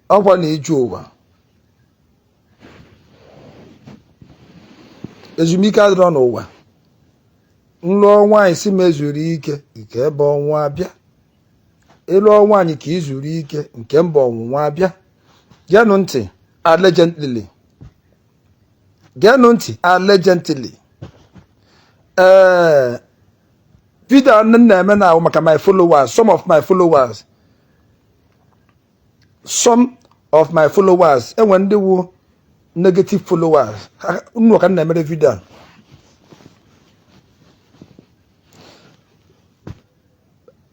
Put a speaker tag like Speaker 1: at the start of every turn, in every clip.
Speaker 1: Ọkwa na ije ụwa, ezumike adịrọ n'ụwa. M lụọ nwaanyị sị m ezuru ike, nke ebe ọnwụ abịa. Ị lụọ nwaanyị ka ị zuru ike, nke mba ọnwụnwa abịa. Geenụ ntị allegedly, geenụ ntị allegedly. Ee, video m na-eme na maka my followers, some of my followers, some of my followers, enwe ndị wụ negative followers unu ka m na-emere video a.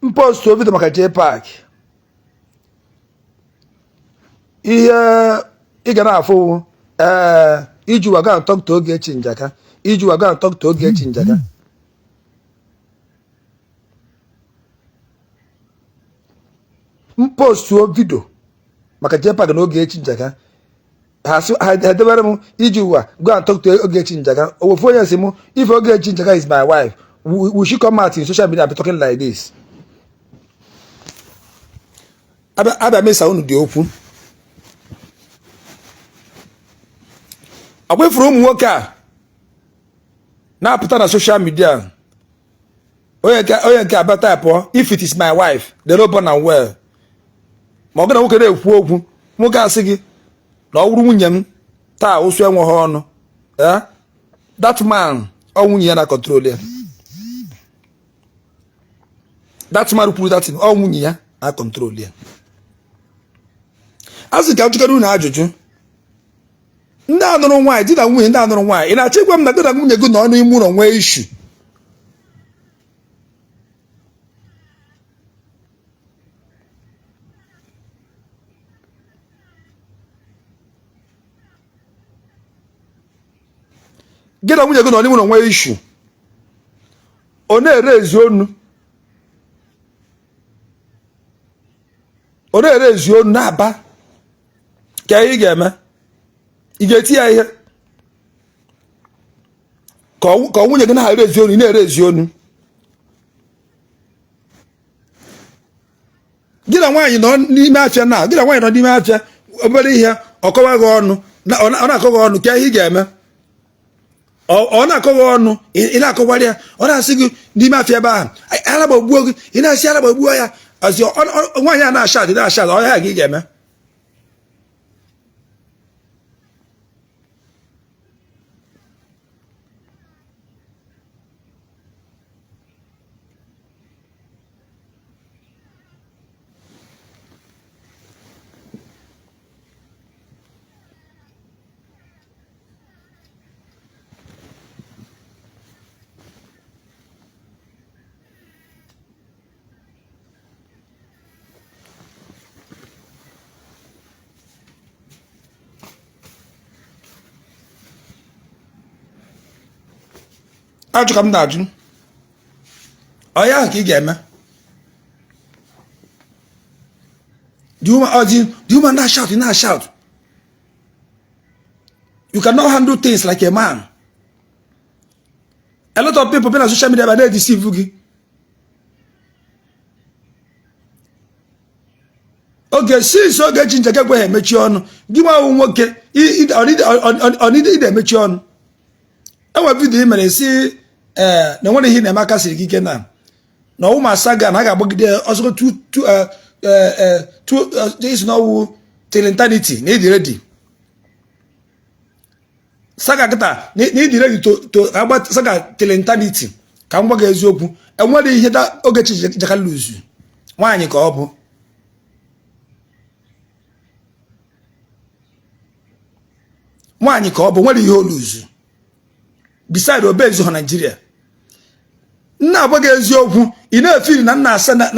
Speaker 1: M post video maka JPAC, ihe ị ga na-afụ, ee, Ijuwa, go and talk to Ogechi Njaka. Ijuwa, go and talk to Ogechi Njaka. M postuo video maka JPAC na Ogechi Njaka, ha edebere m Ijuwa, go and talk to Ogechi Njaka. Ofu onye si m, if Ogechi Njaka is my wife, will she come out in social media and be talking like this? Abịa mesa unu dị okwu. Akwefuru ụmụ nwoke a na-apụta na social media, onye nke abịa type, "If it is my wife, they no born am well." Ma ọ gị na nwoke na-ekwu okwu, nwoke asị gị na ọ wụrụ nwunye m taa, ụsụ enweghị ọnụ. Eh, that man, ọ nwunye ya na control ya. That man kwuru that thing, ọ nwunye ya na control ya. A sị ka m jụkọrọ unu ajụjụ, ndị anụrụ nwaanyị, di na nwunye, ndị anụrụ nwaanyị, ị na-achọ ịgwa m na gị na nwunye gị nọ n'ime ụlọ nwee issue, gị na nwunye gị nọ n'ime ụlọ nwee issue, ọ na-ere ezi onu, ọ na-ere ezi onu na-aba, ka ị ga-eme? Ị ga-eti ya ihe ka ọ nwunye gị na-ere ezi onu, ị na-ere ezi onu? Gị na nwaanyị nọ n'ime afịa, na gị na nwaanyị nọ n'ime afịa, obere ihe ọ kọwa gị ọnụ, ọ na-akọ gị ọnụ, ka ihe ị ga-eme? Ọ na-akọ gị ọnụ, ị na-akọwara ya, ọ na-asị gị n'ime afịa ebe ahụ, ara gbagbuo gị, ị na-asị ara gbagbuo ya. Ọzi nwaanyị a na-ashout, na-ashout, ọ ya ka ị ga-eme? Ajụ ka m na-ajụ, ọ ya ahụ ka ị ga-eme? The woman, the woman na-shout, na-shout, you cannot handle things like a man. A lot of people been na social media ba na-edeceive gị. Oge since Ogechi Njaka ekweghị emechi ọnụ, gị nwa nwoke ọnịdị emechi ọnụ. Enwe video ị mere si ee na enwere ihe na-eme aka siri gị ike na na ọwụ ma saga na a ga-agbagide ọsọ isi na ọwụ till eternity, na ịdị ready saga kịta, na ịdị ready to agba saga till eternity. Ka m gwa gị eziokwu, enwere ihe Ogechi Njaka lose. Nwaanyị ka ọ bụ, nwaanyị ka ọ bụ, nwere ihe o lose beside obezu ha Naijiria. Nna agwa gị eziokwu, ị na-efeel na nna asa na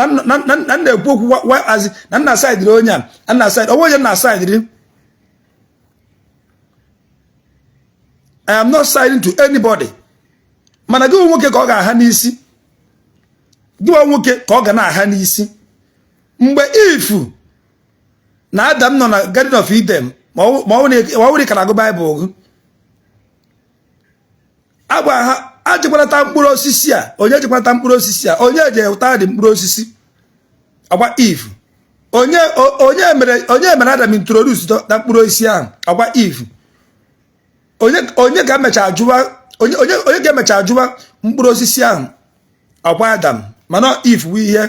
Speaker 1: na-ekwu okwu azi na nna sideịrị onye a, nna side onwe onye nna sideịrị. I am not siding to anybody, mana gị nwoke ka ọ ga-aha n'isi, gị nwa nwoke ka ọ ga na-aha n'isi. Mgbe Eve na Adam nọ na Garden of Eden, ma ọ bụrụ ka na-agụ Baịbụl gị, agwa ha ajikwarata mkpụrụ osisi a, onye jikwarata mkpụrụ osisi a, onye ji ụta dị mkpụrụ osisi agba Eve. Onye onye mere, onye mere Adam introduce na mkpụrụ osisi ahụ? Ọkwa Eve. Onye onye ka emechaa jụwa, onye onye onye ka emechaa jụwa mkpụrụ osisi ahụ? Ọkwa Adam. Mana Eve wụ ihe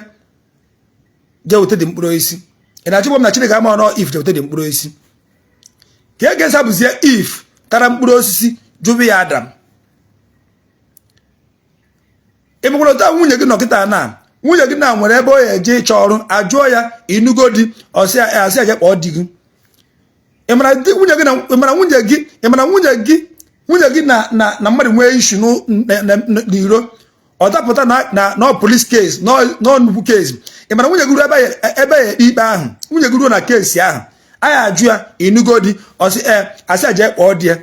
Speaker 1: je weta the mkpụrụ osisi. Ị na-achọ ịgwa m na Chineke ama na Eve je weta the mkpụrụ osisi? Ka e ga-esabụzie Eve tara mkpụrụ osisi jụba ya Adam. Ị makwara otu nwunye gị nọ kịta na nwunye gị na nwere ebe ọ ya eje ịchọ ọrụ, ajụọ ya ịnụgo di, ọ sị asị eje kpọọ di gị. Ị mara di nwunye gị na ị mara nwunye gị, ị mara nwunye gị, nwunye gị na na na mmadụ nwee issue n'iro, ọ dapụta na na na police case, na nnukwu case. Ị mara nwunye gị ruo ebe ebe ya ekpe ikpe ahụ, nwunye gị ruo na case ahụ, anyị ajụ ya ịnụgo di, ọ sị ee, asị eje kpọọ di ya.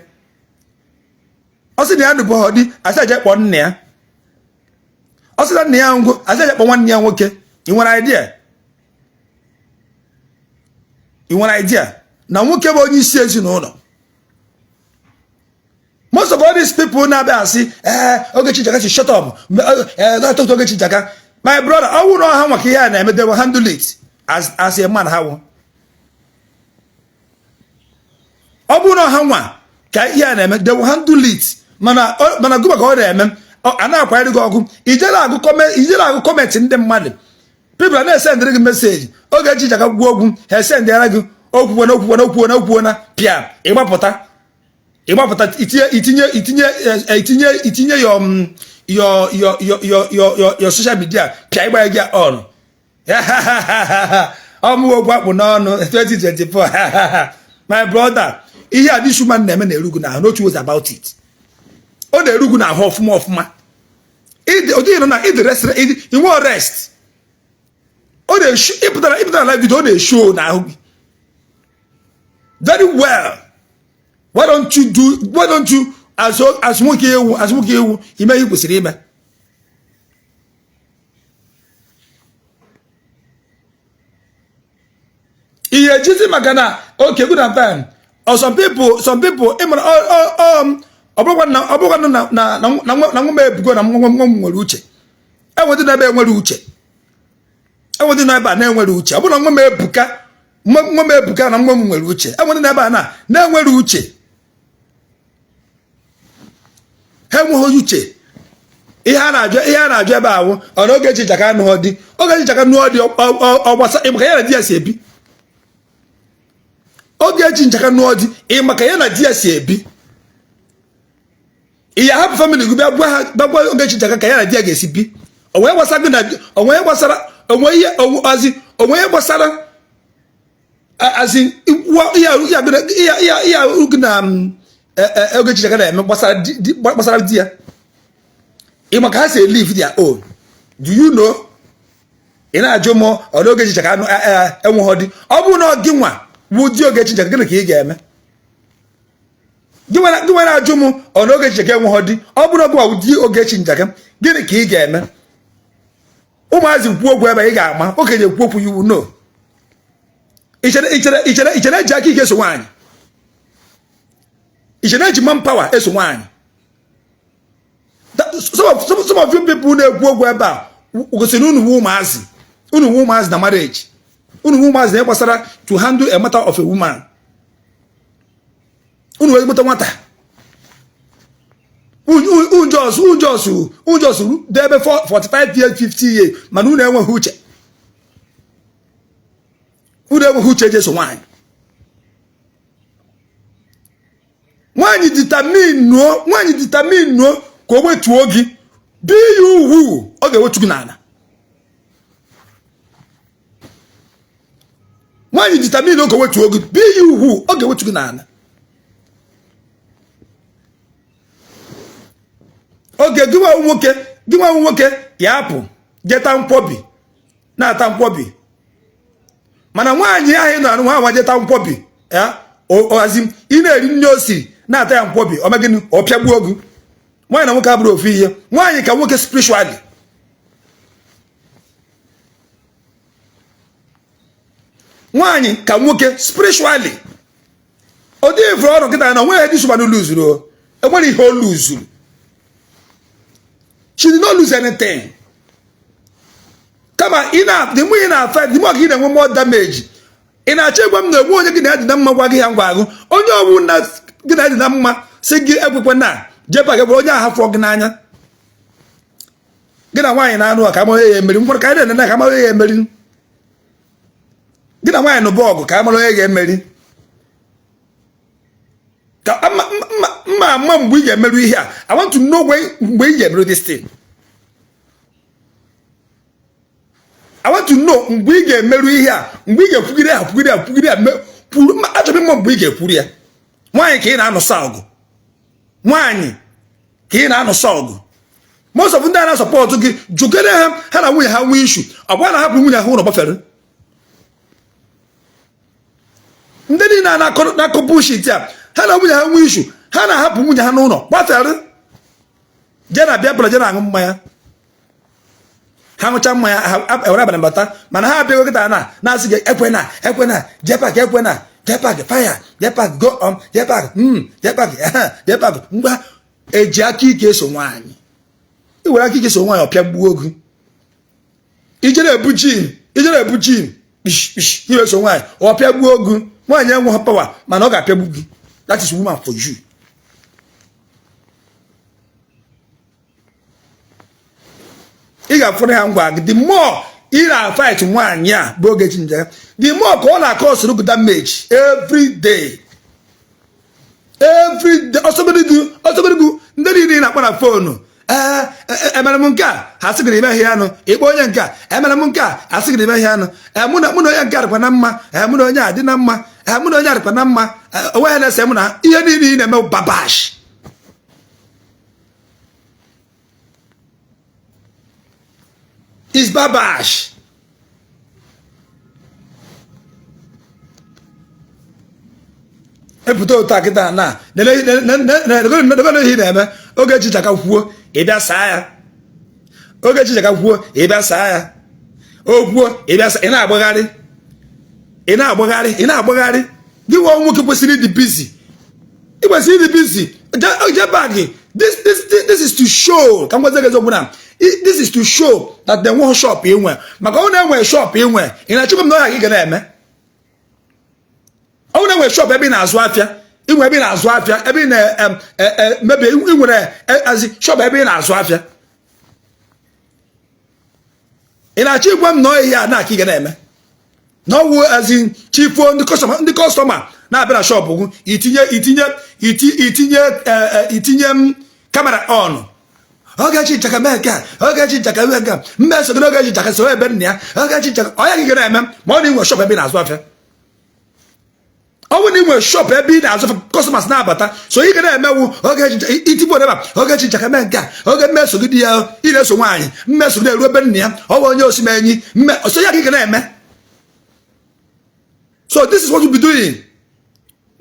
Speaker 1: Ọ sị na ya nụbụghọ di, asị eje kpọọ nna ya. Ọ sị na nna ya anwụgo, asị eje kpọọ nwanne ya nwoke. Ị nwere idea? Ị nwere idea na nwoke bụ onye isi ezinụlọ? Most of all these people na-abịa asị ee Ogechi Njaka si shut up, ee talk to Ogechi Njaka. My brother, ọ wụrụ ha maka ihe a na-eme, they will handle it as a man. Ha wụ ọ bụrụ na ha nwa ka ihe a na-eme, they will handle it. Mana mana gụba ka ọ na-eme, a na-akwanyere gị ọgụ. Ijere agụ comment ndị mmadụ, people na-esendịrị gị message. Ogechi Njaka gwuo okwu, ha esendịara gị okwuwe na okwuwe na okwuwe na okwuwe na pịa, ịgbapụta ịgbapụta itinye itinye itinye itinye itinye your social media pịa, ịgbanye gị on ọmụ okwu akpụ n'ọnụ 2024. My brother, ihe a this woman na-eme na-eru gị n'ahụ. No two ways about it, ọ na-eru gị n'ahụ ọfụma ọfụma. Ụdị nọ na ịdị rest, inwe rest, ọ na-eshu. Ịpụtara ịpụtara live video, ọ na-eshu n'ahụ gị very well. Why don't you do, why don't you as nwoke ewu, as nwoke ewu, ime ihe kwesịrị ime? Ihe ejizi maka na okay, good and fine, or some people ịmara ọ bụrụkwa na ọ bụrụkwa na na na na nwa m ebugo na nwa m nwere uche. Enwedị n'ebe enwere uche, enwedị n'ebe a na-enwere uche. Ọ bụrụ na nwa m ebuka, nwa m ebuka na nwa m nwere uche, enwedị n'ebe a na na-enwere uche. Ha enweghị uche. Ihe a na-ajụ, ihe a na-ajụ ebe ahụ, ọ na Ogechi Njaka nụọ di, Ogechi Njaka nụọ di, ọ gbasa maka ya na di ya si ebi? Ogechi Njaka nụọ di, ị maka ya na di ya si ebi? Ị ya hapụ family gị bịa gwa ha, bịa gwa Ogechi Njaka ka ya na di ya ga-esi bi? Onwe gbasara gị na onwe gbasara onwe ihe ozi, onwe ihe gbasara azi ihe gị na Ogechi Njaka na-eme gbasara di ya? Ị maka ha si live their own? Do you know? Ị na-ajụ m ọ na Ogechi Njaka enweghị di. Ọ bụrụ na ọ gị nwa bụ di Ogechi Njaka, gịnị ka ị ga-eme? Gị nwere ajụ m ọ na Ogechi Njaka enweghị di. Ọ bụrụ na ọ gị nwa bụ di Ogechi Njaka, gịnị ka ị ga-eme? Ụmụazị kwuo okwu ebe ị ga-ama okenye kwuo okwu, you know. Ichere ichere ichere ichere eji aka ike eso nwaanyị? Ichere eji man power eso nwaanyị? Some of you people na-ekwu okwu ebe a gosiri unu wu ụmụazị, unu wu ụmụazị na marriage, unu wu ụmụazị na gbasara to handle a matter of a woman. Unu wee gbute nwata unjọs unjọs unjọs debe 45 years, 50 years, mana unu enweghị uche, unu enweghị uche eji eso nwaanyị. Nwaanyị determine, nwaanyị determine ka o wetuo gị, be you who, ọ ga-ewetu gị n'ala. Nwaanyị determine ka o wetuo gị, be you who, ọ ga-ewetu gị n'ala. Oge gị nwa nwoke, gị nwa nwoke ya apụ jeta nkwọbi, na-ata nkwọbi, mana nwaanyị ahụ ị na-arụ nwa jeta nkwọbi ya ohazi, ị na-eri nri o siri, na-ata ya nkwọbi, ọ gịnị? Ọ pịagbuo gị. Nwaanyị na nwoke abụrụ ofu ihe. Nwaanyị ka nwoke spiritually. Nwaanyị ka nwoke spiritually. Ọ dịghị ifuru ọrụ nkịta na onweghị this woman luzuru. Enwere ihe o luzuru? She did not lose anything. Kama Kama ị na the more ị na-fight, the more ka ị na-enwe more damage. Ị na-achọ ịgwa m na enwe onye gị na ya dị na mma gwa gị ya ngwa ahụ, onye ọbụla gị na ya dị na mma sị gị ekwekwe na JPAC bụ onye ahụ fụọ gị n'anya. Gị na nwaanyị na-anụ ka amara ya emeri ngwara, ka anyị na-enene ka amara ya emeri. Gị na nwaanyị nụba ọgụ ka amara onye ga-emeri. Ka mma ama mgbe ị ga-emeru ihe a. I want to know mgbe ị ga-emeru this thing. I want to know mgbe ị ga-emeru ihe a, mgbe ị ga-ekwugide ya, kwugide ya, kwugide ya, kwuru. Achọrọ ịma mgbe ị ga-ekwuru ya. Nwaanyị ka ị na-anụsa ọgụ, nwaanyị ka ị na-anụsa ọgụ. Most of ndị a na-asupport gị, jụkere ha, ha na nwunye ha nwee issue, ọ bụrụ na hapụ nwunye ha ụlọ gbafere. Ndị niile a na-akọ bullshit a, ha na nwunye ha nwee issue, ha na-ahapụ nwunye ha n'ụlọ gbafere, jee na bịa jee na-aṅụ mmanya. Ha ṅụcha mmanya, ha ewere abalị bata. Mana ha abịago kịta na na-asị gị ekwena, ekwena JPAC, ekwena JPAC, fire JPAC, go on JPAC, JPAC, JPAC. Ngwa, eji aka ike eso nwaanyị. I were aka ike so nwaanyị, ọ pịagbuo gị. Ijere ebu jin, ijere ebu jin kpish, iwe so nwaanyị, ọ pịagbuo gị. Nwaanyị enweghị power, mana ọ ga-apịagbu gị. That is woman for you. Ị ga-afụrụ ha ngwa gị. The more ị na-fight nwaanyị a bụ Ogechi Njaka, the more ka ọ na-acause gị damage every day, every day. Ọsọgodi gị, ọsọgodi gị, ndị niile ị na-akpọ na phone, ee, emere m nke a, ha sị gị na ime ihe anụ. Ịkpọ onye nke a, emere m nke a, ha sị gị na ime ihe anụ. Ee, mụ na onye nke a dịkwa na mma. Ee, mụ na onye a dị na mma. Ee, mụ na onye a dịkwa na mma. Onwe ya na-ese mụ na ihe niile ị na-eme babash is babash. Epụta otu a kịta na ihe ị na-eme. Ogechi Njaka kwuo, ị bịa saa ya. Ogechi Njaka kwuo, ị bịa saa ya. O kwuo, ị bịa, ị na-agbagharị, ị na-agbagharị, ị na-agbagharị. Gị nwa nwoke kwesịrị ịdị busy, ị kwesịrị ịdị busy. JPAC, this is to show, ka m gwazie gị eziokwu na this is to show that the nwe shop inwe, maka ọ na-enwe shop inwe. Ị na-achịkwa m na ọya gị ga na-eme. Ọ na-enwe shop ebe ị na-azụ afịa, inwe ebe ị na-azụ afịa, ebe ị na-emebi, ị nwere azi shop ebe ị na-azụ afịa. Ị na-achọ ịgwa m na ihe a na-aka ị ga na-eme na ọwụ azi chifuo, ndị customer na-abịa na shop gị, itinye itinye itinye itinye m camera on. Ogechi Njaka mee nke a, Ogechi Njaka mee nke a, mmeso gị, Ogechi Njaka so ebe nna ya, Ogechi Njaka ọya gị ga na-eme. Ma ọ na inwe shop ebe ị na-azụ afịa, ọ bụrụ na ị nwere shop ebe ị na-azụ, customers na-abata, so ị ga na-emewu Ogechi itigbo ebe Ogechi Njaka mee nke a, oge mmeso gị dị ya, ị na-eso nwaanyị, mmeso gị eru ebe nna ya, ọ bụ onye osimenyi mme so ya ka ị ga na-eme. So this is what you be doing.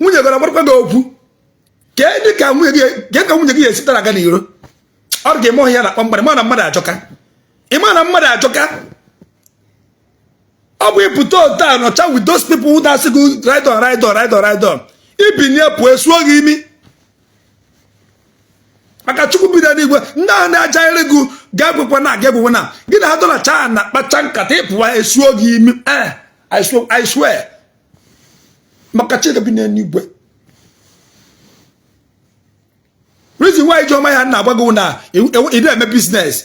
Speaker 1: Nwunye gara gbarakwa gị okwu ka dị ka nwunye gị, ka nwunye gị ga-esitara aga n'iro. Ọ dị ka ime ọhịa na-akpọ mmadụ. Ịma na mmadụ ajọka, ịma na mmadụ ajọka. Ọ bụ ịpụta otu a nọcha with those people who na-asị gị ride on, ride on, ride on, ride on. Ibinye pụọ, esuo gị imi. Maka Chukwu bido n'igwe, ndị ahụ na-ajaghịrị gị ga-ekwekwa na aga ekwekwa na gị na ha dọlacha na kpacha nkata, ịpụwa esuo gị imi. Eh, I swear, maka Chineke bi n'eluigwe. Reason why ijeọma ya na-agba gị na ị na-eme business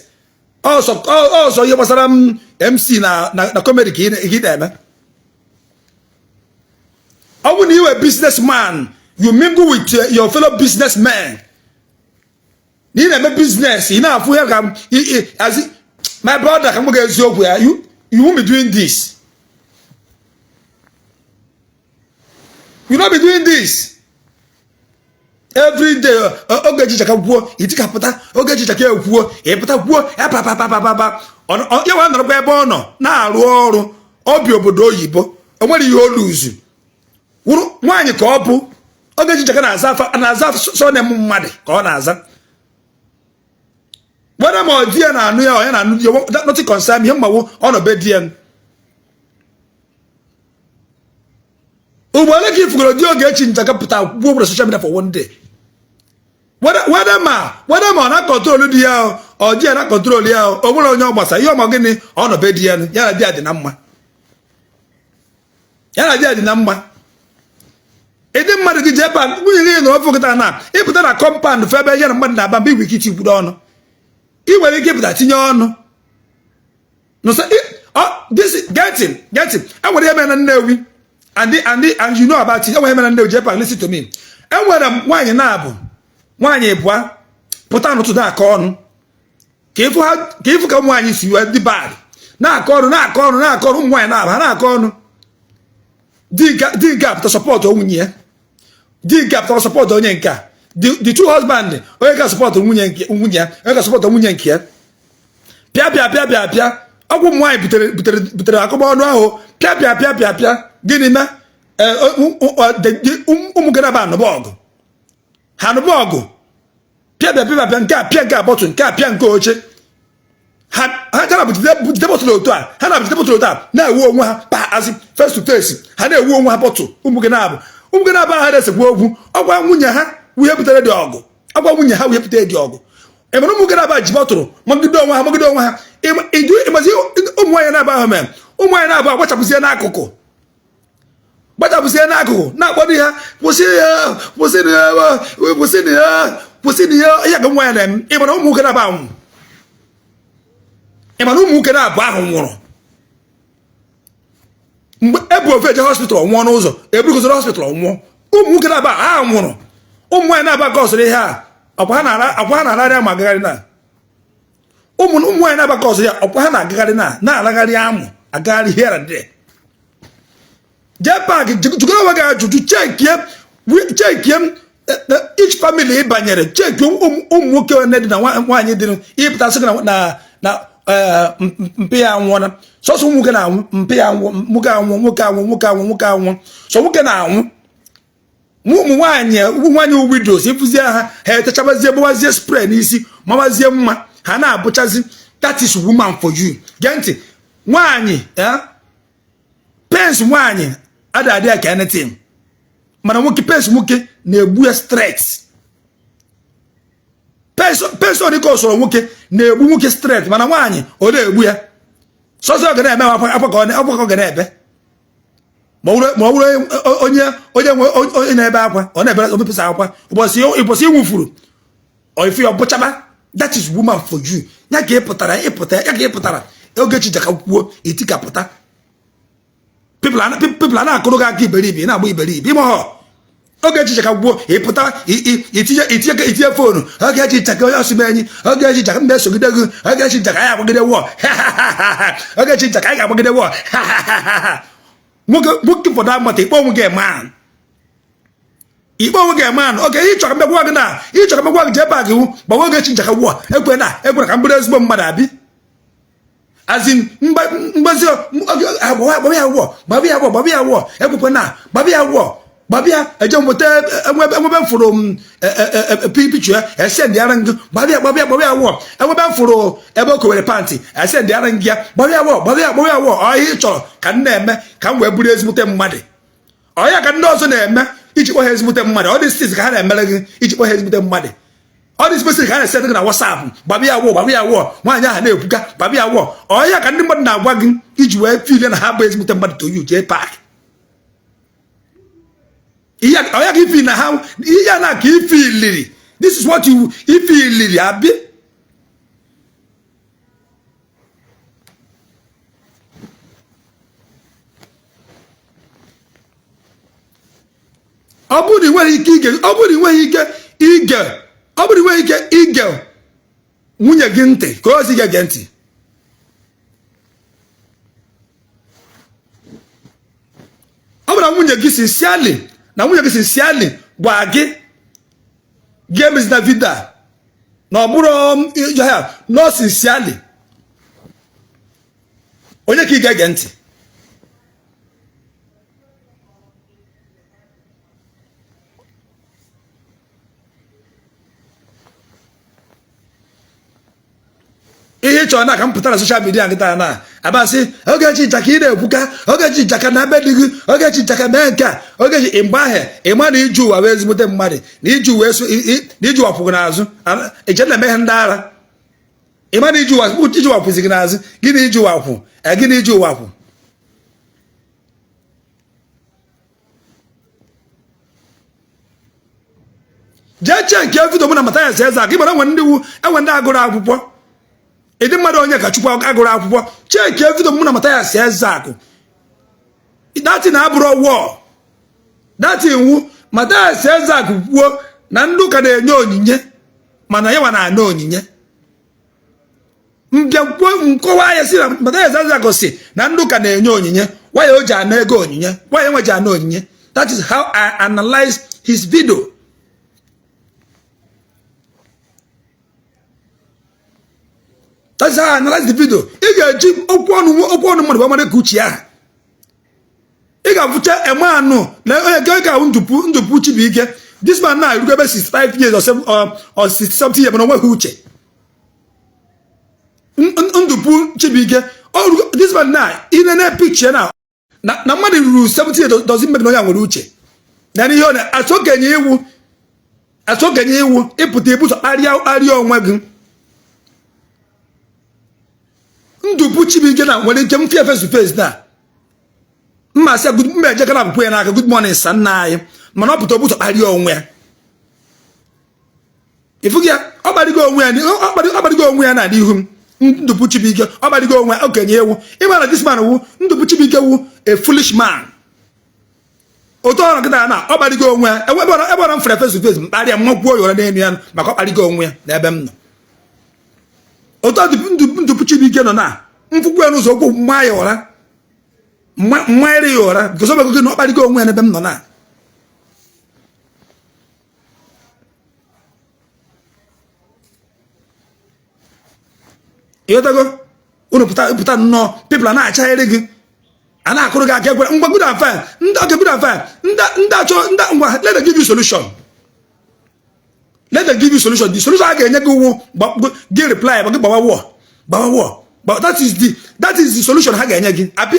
Speaker 1: ọsọ ọsọ, ihe gbasara m MC na comedy ka ị na-eme. Ọ bụ na ị were businessman, you mingle with your fellow businessmen, na ị na-eme business, ị na-afụ ya ka as my brother, ka m gwa eziokwu ya, you won't be doing this. You not be doing this every day. Ogechi Njaka kwuo, itikapụta. Ogechi Njaka ekwuo, ịpụta kwuo papapapapapa. Ya nwa nọrọkwa ebe ọ nọ na-arụ ọrụ obi obodo oyibo, o nwere ihe oluzu wụrụ nwaanyị ka ọ bụ. Ogechi Njaka na-aza surname mmadụ ka ọ na-aza weda ma ọ di ya na-anụ ya, ọ ya na-anụ di ya, nothing concern. Ihe mmawu ọ nọ be di ya. Ugbo ole ka ifugoro di Ogechi Njaka pụta kwuo na social media for one day? Whether ma ọ na-control di ya ọ di ya na-control ya, o nwere onye ọ gbasa ihe ọma gịnị ọ nọ be di ya, ya na di ya dị na mma, ya na di ya dị na mma. Ịdị mmadụ gị jee pa nwunye gị nọrọ fụkọta na ịpụta na compound fụ ebe ya na mmadụ na-aba mba, igwe ike itikwuru ọnụ, ị nwere ike ịpụta tinye ọnụ. This getting getting enwere ihe mere na Nnewi and you know about it. Enwere ihe mere na Nnewi. Jee pa, listen to me. Enwere m nwaanyị na-abụ nwaanyị ịbụa pụta n'ụtụtụ na-akọ ọnụ ka ịfụ ka ụmụ nwaanyị si wee dị bad, na-akọ ọnụ, na-akọ ọnụ, na-akọ ọnụ. Ụmụ nwaanyị na-abụ ha na-akọ ọnụ. Di nke a pụta support nwunye ya, di nke a pụtara support onye nke a. The two husband, onye ka support nwunye nke nwunye ya, onye ka support nwunye nke ya. Pịa pịa pịa pịa pịa. Ọgwụ ụmụ nwaanyị butere butere butere akụba ọnụ ahụ. Pịa pịa pịa pịa pịa. Gịnị mee? Ụmụ gị na-aba anụba ọgụ, ha anụba ọgụ. Pịa pịa pịa pịa. Nke a pịa nke a bottle, nke a pịa nke oche. Ha ha na-abụjide bottle otu a, ha na-abụjide bottle otu a, na-ewu onwe ha pa asị face to face. Ha na-ewu onwe ha bottle. Ụmụ gị na-abụ, ụmụ gị na-abụ ha na-esekwu okwu. Ọgwa nwunye ha wuhe butere dị ọgụ, ọgwa nwunye ha wuhe butere dị ọgụ. Ịmara ụmụ gị na-aba ji bottle magide onwe ha, magide onwe ha. Ịmazi ụmụ nwaanyị na-aba ahụ mere ụmụ nwaanyị na-abụ agbachapụzie n'akụkụ, gbachapụzie n'akụkụ, na-akpọ di ha, kwụsị ya, kwụsị ya, kwụsị ya, kwụsị ya. Ihe ka nwaanyị na-eme. Ịmara ụmụ nwoke na-aba anwụ, ịmara ụmụ nwoke na-abụ ahụ nwụrụ mgbe ebu ofe eje hospital, nwụọ n'ụzọ, eburugozoro hospital, nwụọ. Ụmụ nwoke na-aba ha nwụrụ. Ụmụ nwaanyị na-aba ka ọsịrị ihe a, ọkwa ha na-ararị ama agagharị na ụmụ nwaanyị na-aba ka ọsịrị ya, ọkwa ha na-agagharị na na-aragharị amụ agagharị here and there. Jee park, jụgoro onwe gị ajụjụ, checkie each family ị banyere, checkie ụmụ nwoke one dị na nwaanyị dị. Ịpụta sị gị na na mpe ya anwụọna. Sọsọ ụmụ nwoke na-anwụ. Mpe ya anwụ, nwoke anwụ, nwoke anwụ, nwoke anwụ, nwoke anwụ, sọ nwoke na-anwụ. Ụmụ nwaanyị, ụmụ nwaanyị widows, ịfụzie ha, ha etechabazie, gbawazie spray n'isi, mawazie mma, ha na-abụchazi. That is woman for you. Gee ntị, nwaanyị pains nwaanyị ada adị ya ka anything, mana nwoke, pains nwoke na-egbu ya straight. Pains ọ dịka usoro nwoke na-egbu nwoke straight, mana nwaanyị ọ na-egbu ya sọsọ ọ ga na-eme akwa ka ọ ga na-ebe. Ma ọ bụrụ onye onye nwe onye na-ebe akwa, ọ na-ebe omepụsa akwa ụbọchị ụbọchị ịnwụfuru ife ya bụchaba. That is woman for you. Ya ka ị pụtara, ịpụta ya ka ị pụtara. Ogechi jaka kwuo itikapụta people a na-akụrụ gị aka iberibe, na-agba iberibe ime họ. Ogechi jaka kwuo, ịpụta itinye itinye itinye phone. Ogechi jaka onye ọsụm enyi. Ogechi jaka mba esogide gị. Ogechi jaka anyị agbagide wọ. Ogechi jaka anyị ga-agbagide wọ. Nwoke nwoke for that matter, ikpe onwe gị man, ikpe onwe gị man. Oge ị chọrọ mmegwa gị na ị chọrọ mmegwa gị, jee bag iwu gbawa. Ogechi njaka wọ ekwe na ekwere ka m bụrụ ezigbo mmadụ abi azin mgbazi gbawa ya wọ, gbaba ya wọ, gbaba ya wọ, ekwekwe na gbaba ya wọ, gbaba ya. Eje nweta enwebe m fụrụ m picture ya, esend ara ngị, gbaba ya, gbaba ya, gbaba ya wọ. Enwebe m fụrụ ebe o kowere pant, esend ara ngị ya, gbaba ya wọ, gbaba ya, gbaba ya wọ. Ọ ihe ị chọrọ ka m na-eme ka m wee bụrụ ezigbote mmadụ, ọ ya ka ndị ọzọ na-eme iji kpọ ha ezigbote mmadụ. Ọ dị stis ka ha na-emere gị iji kpọ ha ezigbote mmadụ. Ọ dị spesifik ka ha na-esend gị na WhatsApp, gbaba ya wọ, gbaba ya wọ. Nwaanyị ahụ na-ekwuka gbaba ya wọ. Ọ ya ka ndị mmadụ na-agwa gị iji wee feel na ha bụ ezigbote mmadụ to you. Jee park ọ ya ka ifeel na ha ihe ya na ka ifeeliri. This is what you ifeeliri abi. Ọ bụrụ na ị nweghị ike ige, ọ bụrụ na ị nweghị ike ige, ọ bụrụ na ị nweghị ike ige nwunye gị ntị, ka o si ga-ege ntị. Ọ bụrụ na nwunye gị sincerely, na nwunye gị sincerely gwa gị gị emezina video a, na ọ bụrụ ya nọ sincerely, onye ka ị ga-ege ntị? Ị Ihe ị chọrọ na ka m pụta na social media nkịta na abasị Ogechi Njaka, ị na-ekwuka Ogechi Njaka na be di gị, Ogechi Njaka mee nke a, Ogechi mgbe ahụ ị ma na ije ụwa wee ezigbote mmadụ na ije ụwa eso na ije ụwa kwụgị n'azụ eche na emeghe ndị ara. Ị ma na ije ụwa kwụzi gị n'azụ gị na ije ụwa kwụ gị na ije ụwa kwụ. Jee chee nke video mụ na Mathias Ezeaku, gị mara enwe ndị wu enwe ndị agụrụ akwụkwọ ịdị mmadụ onye ka Chukwu agụrụ akwụkwọ. Chee nke video mụ na Mathias Ezeaku, that thing abụrụ war, that thing wu Mathias Ezeaku kwuo na ndị ụka na-enye onyinye mana ya nwa na-ana onyinye. Mbịa kwuo nkọwa ya si na Mathias Ezeaku si na ndị ụka na-enye onyinye, why o ji ana ego onyinye, why enwe ji ana onyinye. That is how I analyze his video. That is how I analyze the video. Ị ga-eji okwu ọnụ mmadụ mara ka uche ya. Ị ga-afụcha eme anụ na onye nke ga-ahụ Ndụpụ Chibuike. This man na erugo ebe 65 years or 7 or 60 something years, mana onweghị uche. Ndụpụ Chibuike, this man na inene picture na na mmadụ ruru 70 years doesn't make na onye nwere uche. Na ihe ọ na-achọ okenye iwu, achọ okenye iwu ịpụta ibuso kparịa onwe gị. Ndụpụ Chibuike na nwere ike mfie face to face na mma sị mma ejekara akwụkwọ ya n'aka, good morning sa nna anyị, mana ọ pụta obuso kparịa onwe ya. Ịfụghị ya, ọ kparịgo onwe ya, ọ kparịgo onwe ya na n'ihu m. Ndụpụ Chibuike, ọ kparịgo onwe ya. Okenye ewu ịma na this man wu Ndụpụ Chibuike wu a foolish man. Otu ọrụ nkịta na ọ kparịgo onwe ya. Ebe ọrụ m fere face to face mkparịa mmakwuo ya ụra n'elu ya maka ọ kparịgo onwe ya n'ebe m nọ. Otu Ndụpụ Chibuike nọ na mfụkwu ya n'ụzọ okwu mma ya ụra, mmanyere ya ụra, because ọ gị na ọ kparịgo onwe ya n'ebe m nọ na. Ịghọtago? Unu pụta nnọọ, people a na-achagharị gị, a na-akụrụ gị aka. Ekwere ngwa, good and fine. Ndị okay, good and fine. Ndị achọ ndị ngwa, let them give you solution, let them give you solution. The solution a ga-enye gị wụ gị reply gị gbawa war, gbawa war. But that is the solution ha ga-enye gị abi,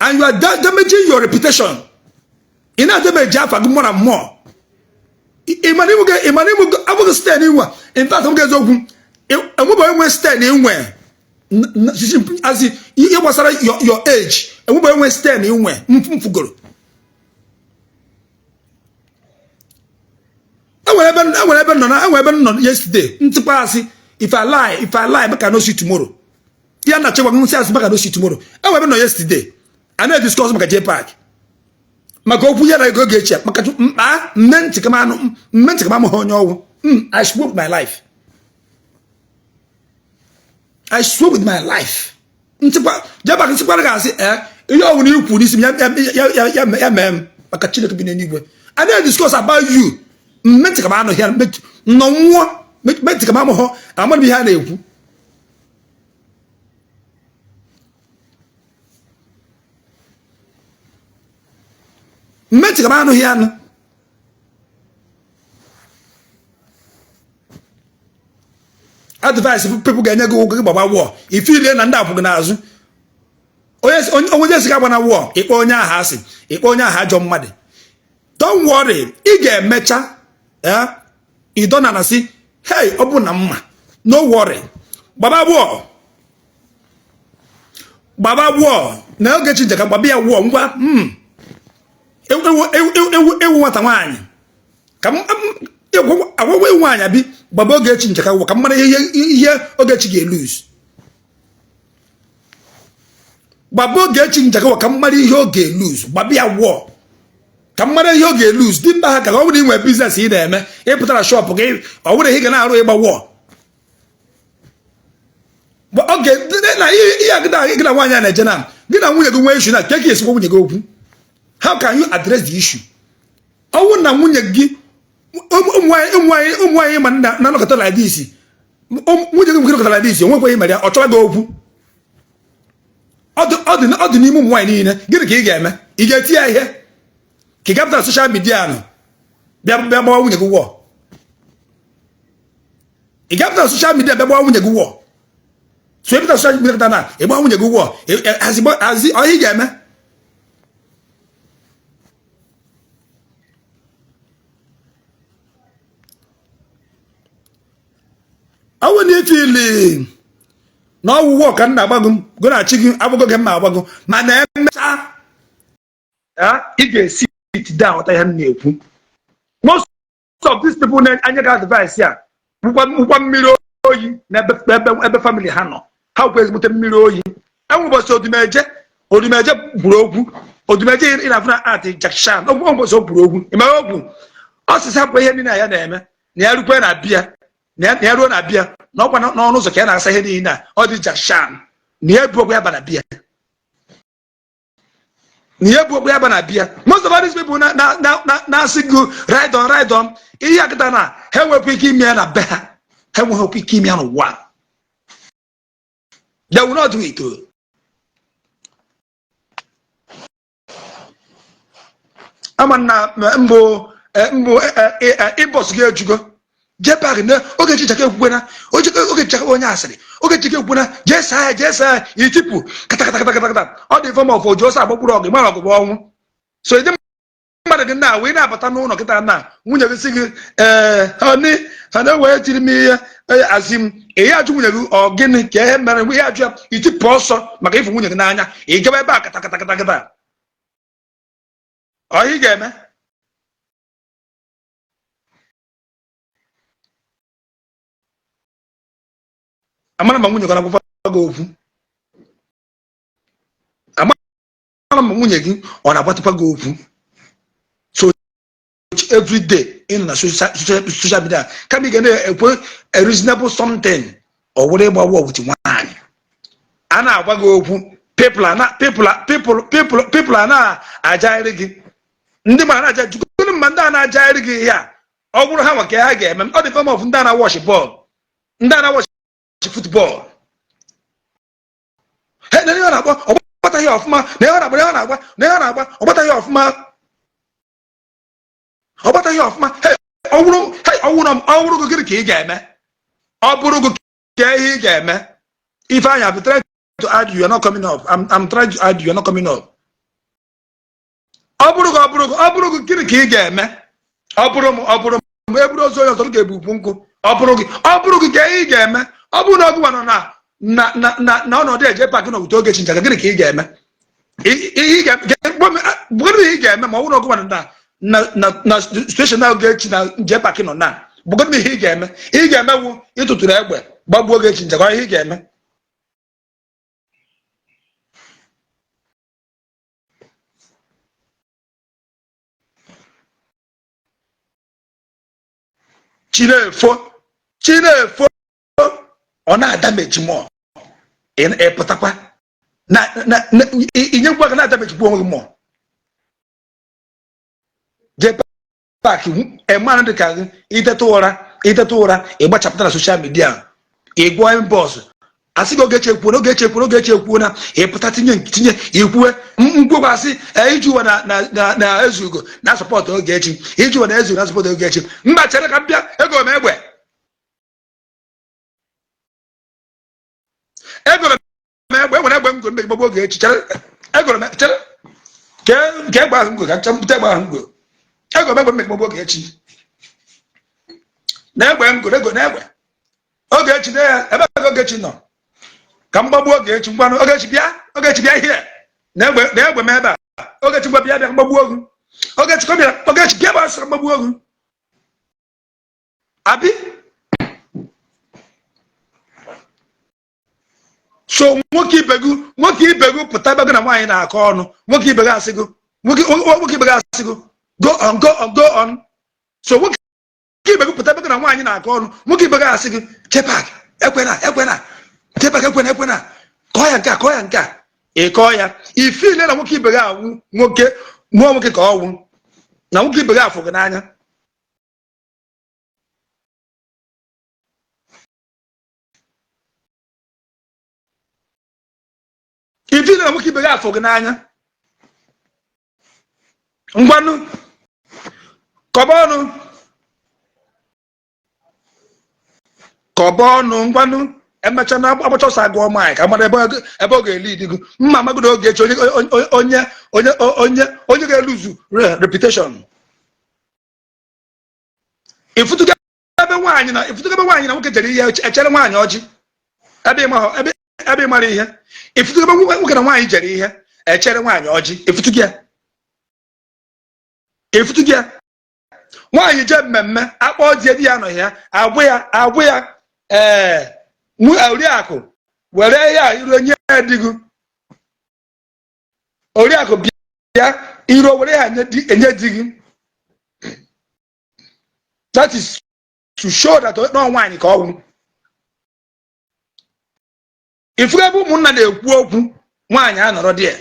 Speaker 1: and you are damaging your reputation. Ị na-adamage afa gị more and more. Ịmana ịmụ abụghị site n'inwe. In fact, ọ eziokwu, enwebe enwe site n'inwe azi ihe gbasara your age, enwebe enwe site n'inwe mfugoro. Enwere ebe nọ na enwere ebe nọ yesterday ntịkwa asị, if I lie, if I lie, make I no see tomorrow. Ya na chekwa nsị asị, make I no see tomorrow. Enwere ebe nọ yesterday a na-ediscuss maka JPAC, maka okwu ya na ego ga-echi ya maka mkpa mme ntị kama anụ mme ntị kama amụghị onye ọgwụ. I spoke my life, I spoke with my life. Ntịkwa JPAC ntịkwara ga-asị ee ihe ọbụla ikwu n'isi m ya mee m maka Chineke bi n'eluigwe. A na-ediscuss about you, mme ntị kama anụ ya nọ nwụọ, mme ntị kama amụghọ amaghị m ihe a na-ekwu. Mme ntị kama anụghị anụ. Advice people ga-enye gị ụgwọ gị gbagba war, ifilie na ndị akwụ gị n'azụ. Onye si gị agba na war, ịkpọ onye ahụ asị, ịkpọ onye ahụ ajọ mmadụ. Don't worry, ị ga-emecha ịdọ na sị hey, ọ bụ na mma. No worry, gbaba war, gbaba war na Ogechi Njaka, gbaba ya war. Ngwa, ewu nwata nwaanyị ka agwagwa ewu nwaanyị abi gbaba Ogechi Njaka war ka m mara ihe Ogechi ga-elose. Gbaba Ogechi Njaka war ka m mara ihe ọ ga-elose. Gbaba ya war ka m mara ihe ọ ga-elose. Dị mba ha ka ọ bụrụ inwe business ị na-eme, ịpụtara shop gị, ọ bụrụ ihe ị ga na-arụ ịgba war oge na ihe gị na nwaanyị a na-eje na gị na nwunye gị nwee issue na ka ka esikwa nwunye gị okwu. How can you address the issue? Ọnwụ na nwunye gị, ụmụ nwaanyị ma na-anọkọta like this, nwunye gị nwere like this, onwekweghị mere ya, ọ chọrọ gị okwu. Ọ dị n'ime ụmụ nwaanyị niile. Gịnị ka ị ga-eme? Ị ga-eti ya ihe ka ị gapụtara social media nọ bịa bịa gbawa nwunye gị war? Ị ga-apụta na social media bịa gbaa nwunye gị war. So ị pụta social media na ị gbaa nwunye gị war, hazi ọ ihe ị ga-eme. Ọ wụ na ị feel na ọ wụ war ka m na-agba gị, gụ na chi gị agbago gị mma agbago, mana emechaa ị ga-esi sit down ghọta ihe m na-ekwu. Most of these people na-enye gị advice a wụkwa mmiri oyi n'ebe ebe family ha nọ. Ha wụkwa ezigbote mmiri oyi. Enwe ụbọchị Odumeje, Odumeje kwuru okwu. Odumeje ị na-afụ na art Jackson, ụbọchị o kwuru okwu, ị mara okwu ọ sịsị hapụ ihe niile ya na-eme na ya rukwe na bịa na ya ruo na bịa na ọkwa n'ọnụ ụzọ ka ya na-asa ihe niile a ọ dị Jackson na ya ebu okwu ya ba na bịa na ya ebu okwu ya ba na bịa. Most of these people na-asị gị ride on, ride on, ihe a kịta na ha enwekwa ike ime ya na be ha, ha enweghịkwa ike ime ya n'ụwa. They will not do it. Ama na mbụ mbụ inbox gị ejugo. JPAC na Ogechi Njaka ekwukwe na Ogechi Njaka onye asịrị, Ogechi Njaka ekwukwe na jee saa ya, jee saa ya, itipụ kata. Ọ dị form of oji ọsọ agbagburu ọgụ mara ọgụ bụ ọnwụ. So ịdị mmadụ gị na wee na-abata n'ụlọ kịta na nwunye gị sị gị, ee honey, honey, wee tiri m ihe asị m ihe ajụ nwunye gị ọ gịnị ka ihe mere ihe ajụ ya, itipụ ọsọ maka ịfụ nwunye gị n'anya, ị gaba ebe a kata kata kata kata. Ọ ị ga-eme amara ma nwunye gị na-agwakwa gị okwu, amara ma nwunye gị ọ na-agwatụkwa gị okwu. So every day ị nọ na social media, kama ị ga na-ekwe a reasonable something, ọ wụrụ ịgba war with nwaanyị. A na-agwa gị okwu, people a na-ajaghịrị gị, ndị mara na-aja jukwu mma, ndị a na-ajaghịrị gị ihe a, ọ bụrụ ha nwa ka ha ga-eme. Ọ dị form of ndị a na-watch bọọlụ, ndị a na-watch football, he na ihe ọ na-agba ọ gbataghị ọfụma, na ihe ọ na-agba, na ihe ọ na-agba, na ihe ọ na-agba ọ gbataghị ọfụma, ọ gbataghị ọfụma. Ọ bụrụ ọ bụrụ gị, gịnị ka ị ga-eme? Ọ bụrụ gị, ka ihe ị ga-eme? Ifeanyị, I've tried to add you, you're not coming up. I'm trying to add you, you're not coming up. Ọ bụrụ gị, ọ bụrụ gị, ọ bụrụ gị, gịnị ka ị ga-eme? Ọ bụrụ m, ọ bụrụ m, eburu ozu onye ọzọ ga-ebu ukwu nkụ. Ọ bụrụ gị, ọ bụrụ gị, ka ihe ị ga-eme? Ọ bụrụ na ọ gụwa nọ na na na na na ọnọdụ eje pak na obodo Ogechi Njaka, gịnị ka ị ga-eme? Ihe ị ga-eme ma ọ bụrụ na ọ gụwa nọ na na na na situation na Ogechi na JPAC nọ na bụgodị ihe ị ga-eme, ị ga-emewu ịtụtụrụ egbe gbagbuo Ogechi Njaka? Ihe ị ga-eme, chi na-efo, chi na-efo, ọ na-adameji mụọ, ịpụtakwa inyekwa aka na-adamejikwa onwe gị mụọ. JPAC emanụ dị ka gị iteta ụra, iteta ụra, ịgbachapụta na social media, ịgụọ inbox, asị gị Ogechi ekwuo, Ogechi ekwuo, Ogechi ekwuo na ịpụta tinye tinye ikwue mkwekwa asị iji ụwa na na na ezugo na support Ogechi, iji ụwa na ezugo na support Ogechi. Mba, chere ka m bịa, ego m egbe, ego m egbe, enwere egbe m go mmegbu Ogechi. Chere, ego m, chere ka egbe ahụ ngo ka ncha mbute egbe ahụ ngo, ego m egbe mmegbu Ogechi na egbe m goro ego na egbe Ogechi na ya ebe ka Ogechi nọ ka m gbagbuo Ogechi. Ngwanụ, Ogechi bịa, Ogechi bịa ihe na egbe, na egbe m ebe a. Ogechi, ngwa, bịa, bịa ka m gbagbuo gị. Ogechi, ka bịa, Ogechi bịa, gbasara m gbagbuo gị abi. So nwoke ibe gị, nwoke ibe gị pụta ebe gị na nwaanyị na-akọ ọnụ, nwoke ibe gị asị gị, nwoke ibe gị asị gị go on, go on, go on. So nwoke ibe gị pụta ebe gị na nwaanyị na-akọ ọnụ, nwoke ibe gị asị gị JPAC ekwena, ekwena, JPAC ekwena, ekwena, kọọ ya nke a, kọọ ya nke a, ị kọọ ya, ifile na nwoke ibe gị awụ nwoke nụọ nwoke ka ọ wụ na nwoke ibe gị afụ gị n'anya. Ifile na nwoke ibe gị afụ gị n'anya. Ngwanụ, kọba ọnụ, Kọba ọnụ. Ngwanụ, emecha na agbacha ọsọ agụọ mile ka mara ebe ọ ga-eli idigo mma amagodo Ogechi, onye onye onye onye onye ga-eluzu reputation. Ifutugo ebe nwaanyị na, ifutugo ebe nwaanyị na nwoke jere ihe, echere nwaanyị ọjị ebe ịma ebe ịmara ihe? Ifutugo ebe nwoke na nwaanyị jere ihe, echere nwaanyị ọjị? Ifutugo ya? Ifutugo ya? Nwaanyị jee mmemme, akpọ di, di ya anọghị ya, agwụ ya, agwụ ya. Ee, oriakụ, were ya iru nye ya di gị. Oriakụ, bịa iro, were ya enye di gị. That is to show that nọ nwaanyị ka ọ wụ. Ifugo ebe ụmụnna na-ekwu okwu, nwaanyị anọrọ di ya